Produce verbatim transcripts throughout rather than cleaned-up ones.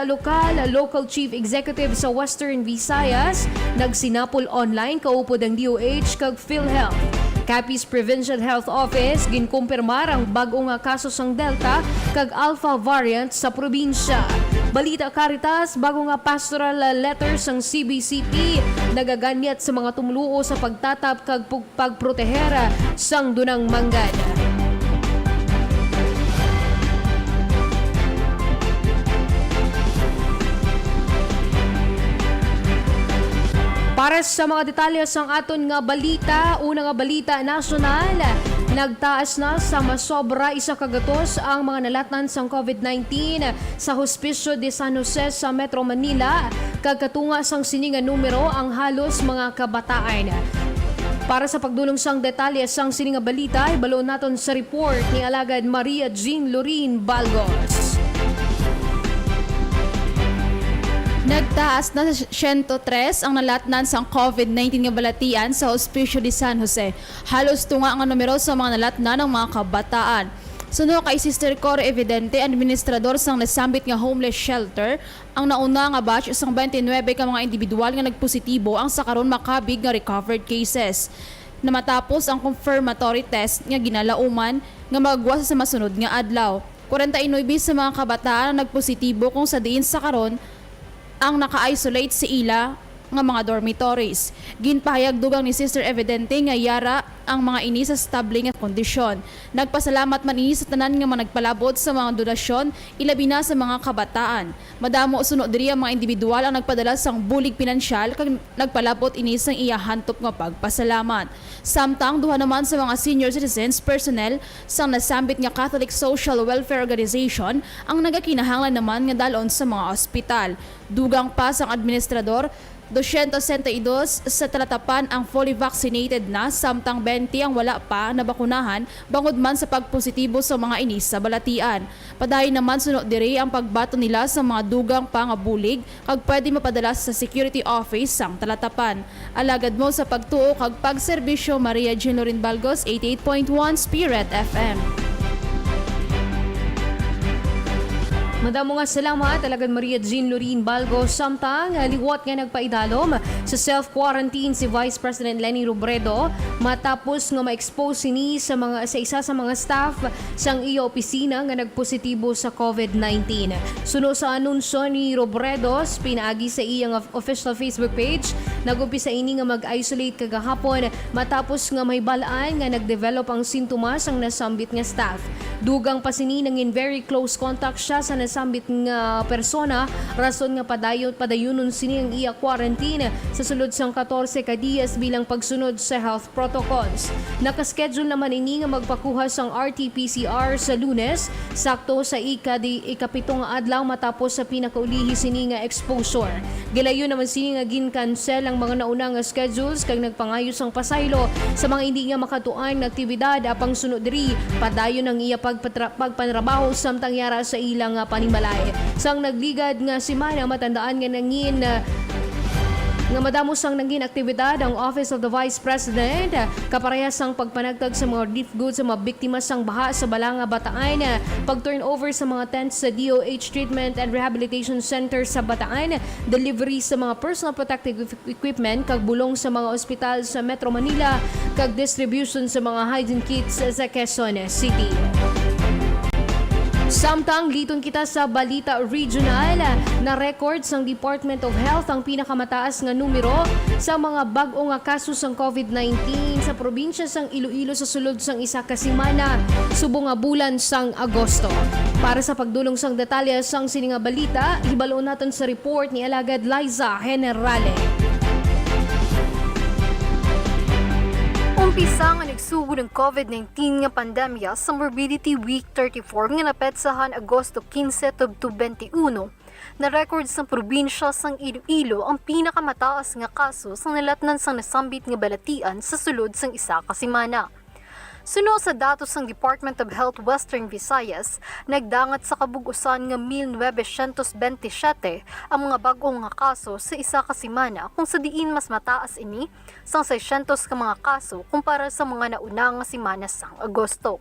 lokal, Local Chief Executive sa Western Visayas, nagsinapol online kaupod ang D O H kag PhilHealth. Capiz Provincial Health Office ginkumpirmar ang bag-o nga kaso sang Delta kag Alpha variant sa probinsya. Balita Caritas, bag-o nga pastoral letter sang C B C P nagaganyat sa mga tumluo sa pagtatap kag pug- pagproteher sang dunang manggad. Para sa mga detalye sang aton nga balita, una nga balita nasyonal, nagtaas na sa masobra isa ka gatos ang mga nalatnan sang COVID nineteen sa Hospicio de San Jose sa Metro Manila, kag katunga sang sini nga numero ang halos mga kabataan. Para sa pagdulong sang detalye sang sini nga balita, ibalo naton sa report ni Alagad Maria Jean Lorin Balgos. Nagtaas na sa siyento tres ang nalatnan sang COVID nineteen nga balatian sa Hospicio de San Jose. Halos tunga nga numero sa mga nalatnan ang mga kabataan. Suno kay Sister Cora Evidente, administrador sang nasambit nga homeless shelter, ang nauna nga batch sang twenty-nine ka mga individual nga nagpositibo ang sa karon makabig nga recovered cases. Namatapos ang confirmatory test nga ginalauman nga magagwa sa masunod nga adlaw. Kwarenta y nuebe sa mga kabataan ang nagpositibo, kung sa diin sa karon ang naka-isolate sa ila nga mga dormitories. Ginpahayag dugang ni Sister Evidente nga yara ang mga ini sa estable nga kondisyon. Nagpasalamat man ini sa tanan nga mga nagpalabot sa mga donasyon, ilabi na sa mga kabataan. Madamo suno diri ang mga individual ang nagpadala sang bulig pinansyal kag nagpalabot ini sang iya hantop nga pagpasalamat. Samtang duha naman sa mga senior citizens personnel sang nasambit nga Catholic Social Welfare Organization ang nagakinahanglan naman nga dalon sa mga ospital. Dugang pa sang administrador, dosyentos sesenta y dos sa Talatapan ang fully vaccinated na, samtang twenty ang wala pa nabakunahan bangod man sa pagpositibo sa mga ini sa balatian. Padayon naman suno diri ang pagbaton nila sa mga dugang pa nga bulig kag pwede mapadala sa security office sang Talatapan. Alagad mo sa pagtuo kag pagserbisyo, Maria Jean Lorin Balgos, eighty-eight point one Spirit F M. Madamo nga salamat, Alagad Maria Jean Lorin Balgos. Samtang, ah, liwat nga nagpaidalom sa self-quarantine si Vice President Leni Robredo matapos nga ma-expose sini sa mga, sa isa sa mga staff sang iya opisina nga nagpositibo sa COVID nineteen. Suno sa anunsyo ni Robredo, pinaagi sa iya nga official Facebook page, nag-umpisa ini nga mag-isolate kagahapon matapos nga mahibal-an nga nag-develop ang sintomas ang nasambit nga staff. Dugang pa sini, nangin very close contact siya sa nasambit nga persona, rason nga padayon, padayunon sini ang iya quarantine sa sulod sang katorse ka dias bilang pagsunod sa health protocols. Naka-schedule naman ini nga magpakuha sang R T P C R sa Lunes, sakto sa ikadi-, ikapito nga adlaw matapos sa pinakaulihi sini nga exposure. Gilayon naman sini nga gin-cancel ang mga nauna nga schedules kag nagpangayo sang pasaylo sa mga indi nga makatuan nga aktibidad, apang suno diri padayon ang iya pagpatra-, pagpanrabaho samtang yara sa ila nga panimalay. Sang nagligad nga semana, matandaan nga nangin, ah, nga madamo sang nangin aktibidad ang Office of the Vice President, kaparehas sang pagpanagtag sa mga relief goods sa mga biktima sang baha sa Balanga, Bataan, pag-turnover sa mga tents sa D O H Treatment and Rehabilitation Center sa Bataan, delivery sa mga personal protective equipment kag bulong sa mga ospital sa Metro Manila, kag distribution sa mga hygiene kits sa Quezon City. Samtang liton kita sa balita regional, na-record sang Department of Health ang pinakamataas nga numero sa mga bag-o nga kaso sang COVID nineteen sa probinsya sang Iloilo sa sulod sang isa ka semana, subong nga bulan sang Agosto. Para sa pagdulong sang detalye sang sini nga balita, hibal-on naton sa report ni Alagad Liza Generale. Umpisa nga nagsugod ang COVID nineteen nga pandemya sa Morbidity Week thirty-four nga napetsahan Agosto quince tubtob twenty-one, na-record sang probinsya sang Iloilo ang pinakamataas nga kaso sang nalatnan sang nasambit nga balatian sa sulod sang isa ka semana. Suno sa datos sang Department of Health Western Visayas, nagdangat sa kabug-usan nga mil novecientos benti siyete ang mga bag-o nga kaso sa isa ka semana, kung sa diin mas mataas ini sang seiscientos ka mga kaso kumpara sa mga nauna nga semana sang Agosto.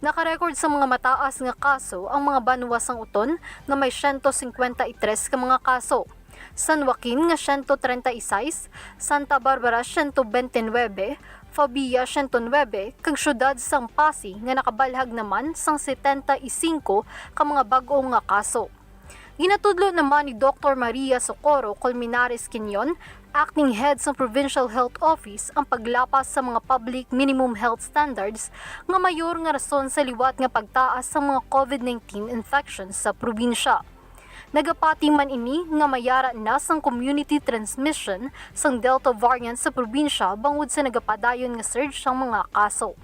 Nakarecord sa mga mataas nga kaso ang mga banwa sang Oton nga may siyento singkwenta y tres ka mga kaso, San Joaquin nga siyento treinta y seis, Santa Barbara siyento bente nuebe, Fabia siyento nuebe, kag siyudad sang Passi nga nakabalhag naman sang setenta y singko ka mga bag-o nga kaso. Ginatudlo naman ni Doktor Maria Socorro Colmenares Quinion, acting head sang Provincial Health Office, ang paglapas sa mga public minimum health standards nga mayor nga rason sa liwat nga pagtaas sang mga covid nineteen infections sa probinsya. Nagapati man ini nga mayara na sang community transmission sang Delta variant sa probinsya bangod sa nagapadayon nga surge sang mga kaso.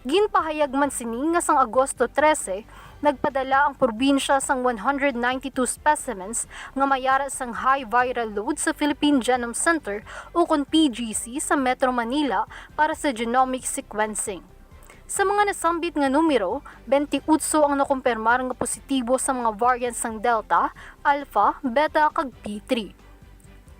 Ginpahayag man sini nga sang Agosto trese, nagpadala ang probinsya sang one hundred ninety-two specimens nga mayara sang high viral load sa Philippine Genome Center, ukon P G C, sa Metro Manila para sa genomic sequencing. Sa mga nasambit nga numero, bente otso ang nakumpirmar nga positibo sa mga variants sang Delta, Alpha, Beta, kag P three.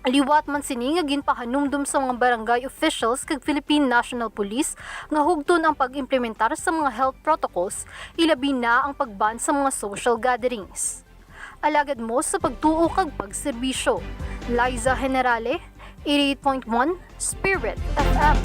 Liwat man sini nga ginpahanumdom sa mga barangay officials kag Philippine National Police nga hugton ang pag-implementar sa mga health protocols, ilabi na ang pag-ban sa mga social gatherings. Alagad mo sa pagtuo kag pagserbisyo. Liza Generale, eighty-eight point one Spirit F M.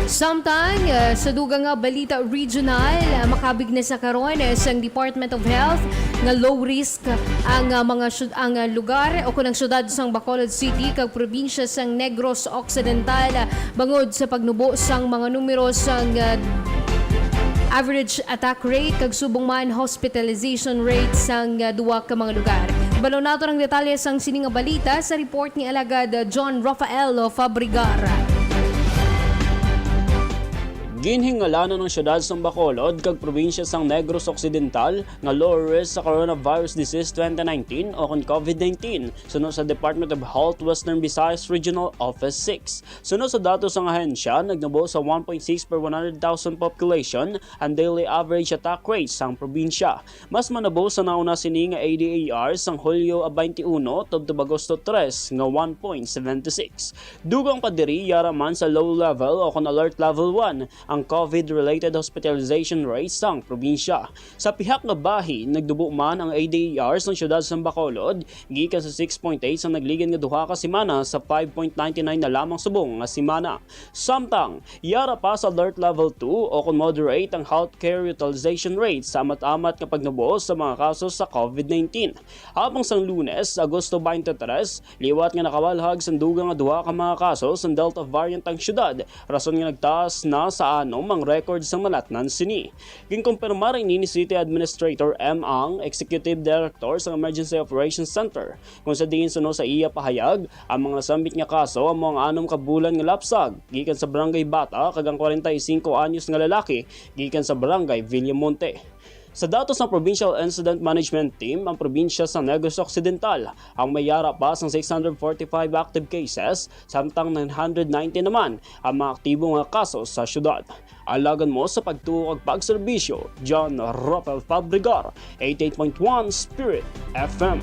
Samtang, uh, sa dugang nga balita regional, uh, makabig na sa karon, uh, sang Department of Health nga low risk ang, uh, mga syud-, ang, uh, lugar o kun ang syudad sang Bacolod City kag probinsya sang Negros Occidental, uh, bangod sa pagnubo sang mga numero sang, uh, average attack rate kag subong man hospitalization rate sang, uh, duwa ka mga lugar. Ibalo nato ang detalye sang sini nga balita sa report ni Alagad John Rafael Fabregar. Ginhingalanan ang siyudad sang Bacolod kag probinsya sang Negros Occidental nga low risk sa coronavirus disease twenty nineteen o kon covid nineteen, suno sa Department of Health Western Visayas Regional Office six. Suno sa datos sang ahensya, nagnubo sa one point six per one hundred thousand population ang daily average attack rate sang probinsya. Mas manubo sa nauna sini nga A D A R sang Hulyo twenty-one tubtob Agosto tres nga one point seven six. Dugang pa diri, yara man sa low level o kon alert level one ang covid-related hospitalization rate sang probinsya. Sa pihak nga bahin, nagnubo man ang A D A R sang siyudad sang Bacolod gikan sa six point eight sa nagligad nga duha ka semana sa five point nine nine na lamang subong nga semana. Samtang, yara pa sa alert level two o kon moderate ang healthcare utilization rate sa amat-amat nga pagnubo sa mga kaso sa covid nineteen. Apang sang Lunes, Agosto twenty-three, liwat nga nakabalhag sang dugang nga duha ka mga kaso sang Delta variant ang siyudad, rason nga nagtaas na sa anom ang record sang nalatnan sini. Ginkumpirmar ini ni City Administrator M Ang, Executive Director sang Emergency Operations Center, kung sa diin suno sa iya pahayag, ang mga nasambit nga kaso amo ang anom ka bulan nga lapsag gikan sa Barangay Bata kag ang kwarenta y singko anyos nga lalaki gikan sa Barangay Villamonte. Sa datos sang Provincial Incident Management Team, ang probinsya sa Negros Occidental ang may yara pa sang six hundred forty-five active cases, samtang nine hundred ninety naman ang mga aktibo nga kaso sa syudad. Alagan mo sa pagtuo kag pagserbisyo, John Rafael Fabregar, eighty-eight point one Spirit F M.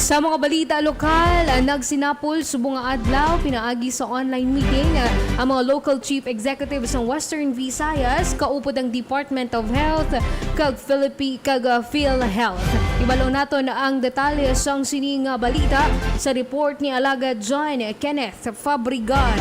Sa mga balita lokal, ah, nagsinapol subong nga adlaw pinaagi sa online meeting, ah, ang mga local chief executive sa Western Visayas, kaupod ang Department of Health kag Philippi-, kag, ah, PhilHealth. Ibalo naton ang detalye sang sini nga balita sa report ni Alagad John Kenneth Fabregar.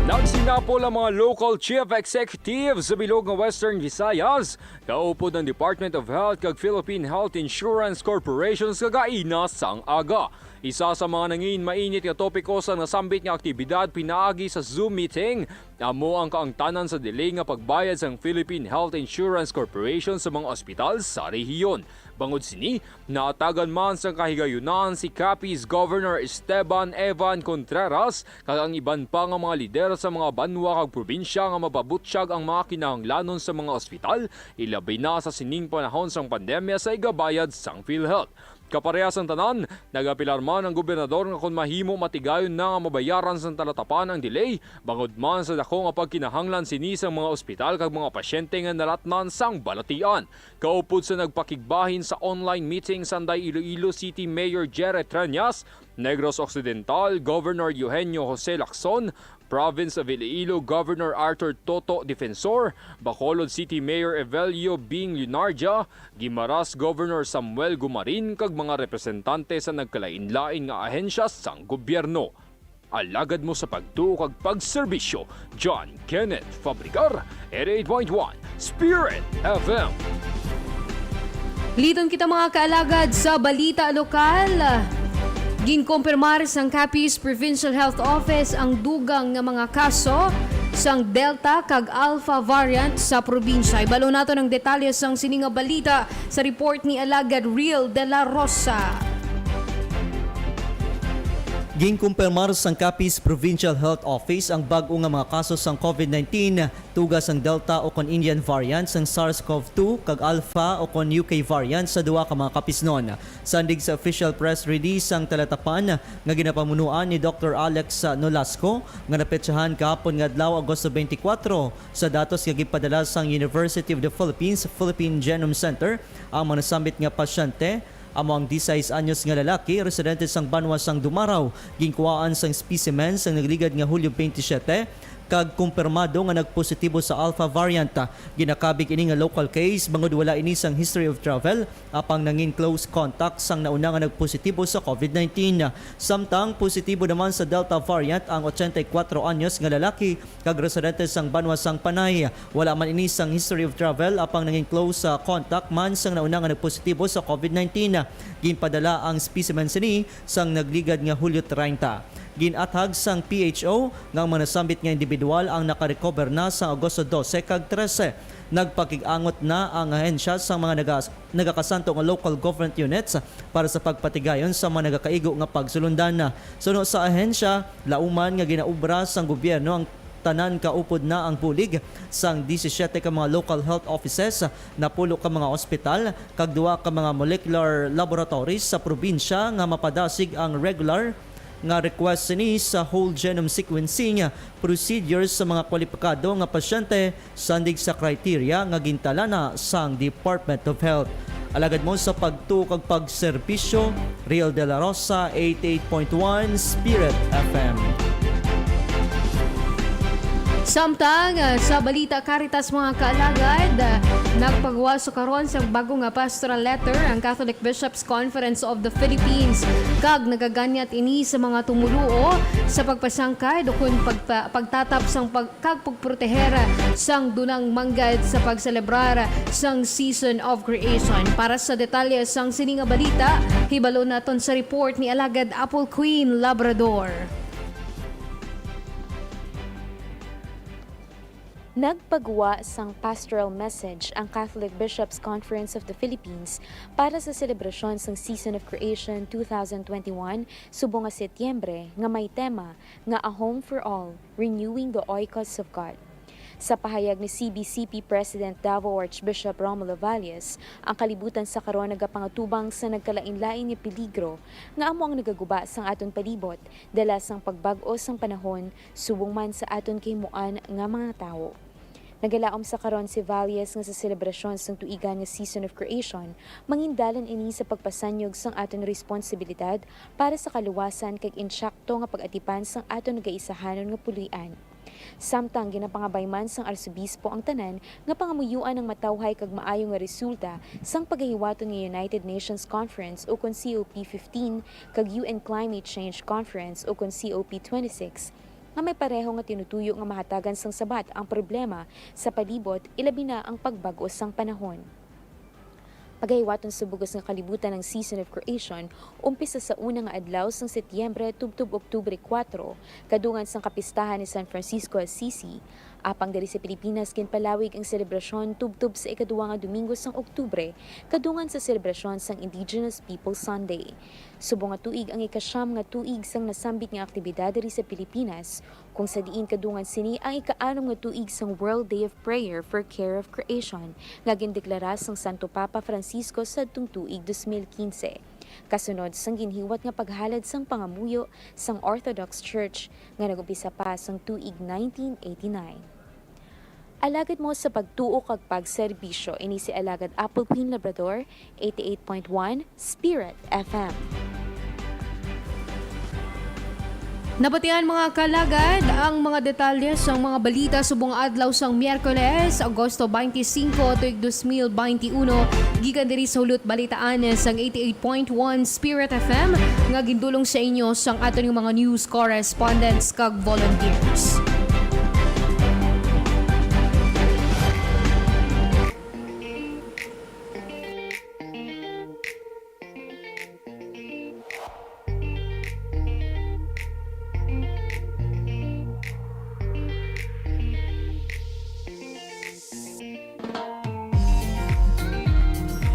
Nagsinapol ang mga local chief executives sa bilog nga Western Visayas, kaupod ang Department of Health kag Philippine Health Insurance Corporation sa kaina sang aga. Isa sa mga nangin mainit nga topiko sa nasambit nga aktibidad pinaagi sa Zoom meeting amo ang kaangtanan sa delay nga pagbayad sang Philippine Health Insurance Corporation sa mga ospital sa rehiyon. Bangod sini, naatagan man sang kahigayunan si Capiz Governor Esteban Evan Contreras kag ang iban pa nga mga lider sa mga banwa kag probinsya nga mapabutyag ang mga kinahanglanon sa mga ospital, ilabi na sa sining panahon sang pandemya sa igabayad sang PhilHealth. Kaparehas sang tanan, nagapilar man ang gobernador nga kon mahimo, matigayon na nga mabayaran sang talatapan ang delay, bangod man sa dako nga pagkinahanglan sini sang mga ospital kag mga pasyente nga nalatnan sang balatian. Kaupod sa nagpakigbahin sa online meeting sanday Iloilo City Mayor Jerry Treñas, Negros Occidental Governor Eugenio Jose Lacson, Province of Iloilo Governor Arthur Toto Defensor, Bacolod City Mayor Evelio Bing Leonardia, Guimaras Governor Samuel Gumarin, kag mga representante sa nagkalain-lain nga ahensya sang gobyerno. Alagad mo sa pagtuo kag pagserbisyo, John Kenneth Fabrigar, eighty-eight point one Spirit F M. Liton kita, mga kaalagad, sa balita lokal. Ginkumpirmar sang Capiz Provincial Health Office ang dugang nga mga kaso sang Delta kag Alpha variant sa probinsya. Ibalo nato ang detalye sang sini nga balita sa report ni Alagad Real de la Rosa. Ginkumpirmar sang Capiz Provincial Health Office ang bag-o nga mga kaso sang COVID nineteen, tuga sang Delta o kon Indian variant sang SARS-CoV two kag Alpha o kon U K variant sa duha ka mga kapisnon. Sandig sa official press release sang Talatapan nga ginapamunuan ni Doctor Alex Nolasco nga napetsahan kahapon nga adlaw, Agosto twenty-four, sa datos nga gipadala sang University of the Philippines Philippine Genome Center, ang mga nasambit nga pasyente amo ang disisais anyos nga lalaki, residente sang banwa sang Dumarao, ginkuhaan sang specimen sang nagligad nga Hulyo twenty-seven, kag kumpirmado nga nagpositibo sa Alpha variant. Ginakabig ini nga local case bangod wala ini sang history of travel, apang nangin close contact sang nauna nga nagpositibo sa COVID nineteen. Samtang positibo naman sa Delta variant ang ochenta y cuatro anyos nga lalaki kag residente sang banwa sang Panay. Wala man ini sang history of travel, apang nangin close, ah, contact man sang nauna nga nagpositibo sa COVID nineteen. Ginpadala ang specimen sini sang nagligad nga Hulyo treinta. Gin-athag sang P H O nga ang mga nasambit nga individual ang nakarecover na sa Agosto dose kag trese. Nagpakig-angot na ang ahensya sa mga naga-, nagakasanto nga local government units para sa pagpatigayon sa mga nagakaigo nga pagsulundan. Suno sa ahensya, lauman nga ginaobra sang gobyerno ang tanan, kaupod na ang bulig sang disisiete ka mga local health offices, napulo ka mga ospital, kag duha ka mga molecular laboratories sa probinsya nga mapadasig ang regular nga request sini sa whole genome sequencing procedures sa mga kwalipikado nga pasyente sandig sa criteria nga gintalana sang Department of Health. Alagad mo sa pagtuo kag pagserbisyo, Real de la Rosa, eighty-eight point one Spirit F M. Samtang, ah, sa balita Caritas, mga kaalagad, ah, nagpagawa sa karon sa bago nga pastoral letter ang Catholic Bishops' Conference of the Philippines, kag nagaganyat ini sa mga tumoluo sa pagpasangkad ukon pagpa-, pagtatap sang pag-, kag pagproteher sang dunang manggad sa pagselebrar sang Season of Creation. Para sa detalye sang sini nga balita, hibalo naton sa report ni Alagad Apple Queen Labrador. Nagpagwa sang pastoral message ang Catholic Bishops' Conference of the Philippines para sa selebrasyon sang Season of Creation two thousand twenty-one subong nga Setyembre, nga may tema nga A Home for All, Renewing the Oikos of God. Sa pahayag ni C B C P President Davao Archbishop Romulo Valles, ang kalibutan sa karon nagapangatubang sa nagkalainlain nga peligro nga amo ang nagaguba sang aton palibot, dala sang pagbag-o sang panahon, subong man sa aton kahimoan nga mga tawo. Nagalaom sa karon si Valles nga sa selebrasyon sang tuigan nga Season of Creation, mangindalan ini sa pagpasanyog sang aton responsibilidad para sa kaluwasan kag insakto nga pag-atipan sang aton nagaisahanon nga puloy-an. Samtang ginapangabay man sang Arsobispo ang tanan nga pangamuyuan ang matawhay kag maayo nga resulta sang pagahiwaton nga United Nations Conference ukon C O P fifteen kag U N Climate Change Conference ukon C O P twenty-six, nga may pareho nga tinutuyo nga mahatagan sang sabat ang problema sa palibot, ilabi na ang pagbag-o sang panahon. Pagahiwaton sa bug-os nga kalibutan ang Season of Creation, umpisa sa una nga adlaw sang Setyembre tubtob Oktubre kuwatro, kadungan sang kapistahan ni San Francisco Assisi. Apang diri sa Pilipinas, ginpalawig ang selebrasyon tubtob sa ikaduha nga Domingo sang Oktubre, kadungan sa selebrasyon sang Indigenous Peoples Sunday. Subong nga tuig ang ikasyam nga tuig sang nasambit nga aktibidad diri sa Pilipinas, kung sa diin kadungan sini ang ikaanom nga tuig sang World Day of Prayer for Care of Creation nga gindeklara sang Santo Papa Francisco sadtong tuig dos mil quince. kasunod sang ginhiwat nga paghalad sang pangamuyo sang Orthodox Church nga nag-umpisa pa sang tuig nineteen eighty-nine. Alagad mo sa pagtuo kag pagserbisyo, ini si Alagad Apple Queen Labrador, eighty-eight point one Spirit F M. Nabatian, mga kalagad, ang mga detalye sang mga balita subong adlaw sang Miyerkules, Agosto twenty-five, tuig dos mil twenty-one, gikan diri sa Hulot Balitaan sang eighty-eight point one Spirit F M, nga gindulong sa inyo sang aton nga mga news correspondents kag volunteers.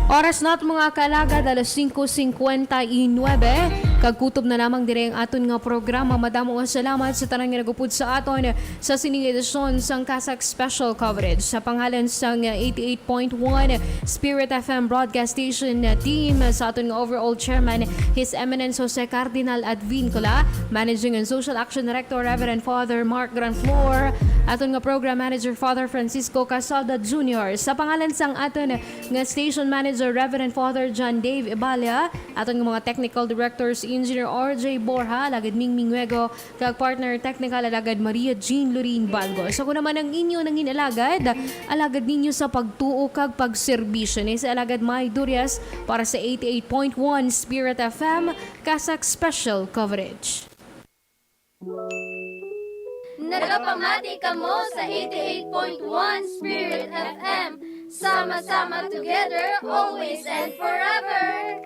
Oras nato, mga kalagad, alas singko singkwenta y nuebe, kag kutob na lamang diri ang aton nga programa. Madamo nga salamat sa tanan nga nagupod sa aton sa sining edisyon sang CASAC Special Coverage. Sa pangalan sang eighty-eight point one Spirit F M Broadcast Station team, sa aton nga overall chairman, His Eminence Jose Cardinal Advincula, Managing and Social Action Director, Reverend Father Mark Granflor, aton nga Program Manager, Father Francisco Casalda Junior, sa pangalan sang aton nga Station Manager, Reverend Father John Dave Ibalia, aton nga mga Technical Directors, Engineer R J Borja, alagad Ming Minguego, kag Partner Technical, alagad Maria Jean Lorin Balgos. Ako naman ang inyo nangin alagad, alagad ninyo sa pagtuo kag pagserbisyo, ni si Alagad May Durias para sa eighty-eight point one Spirit F M, CASAC Special Coverage. Nagapamati kamo sa eighty-eight point one Spirit F M. Sama-sama together, always and forever.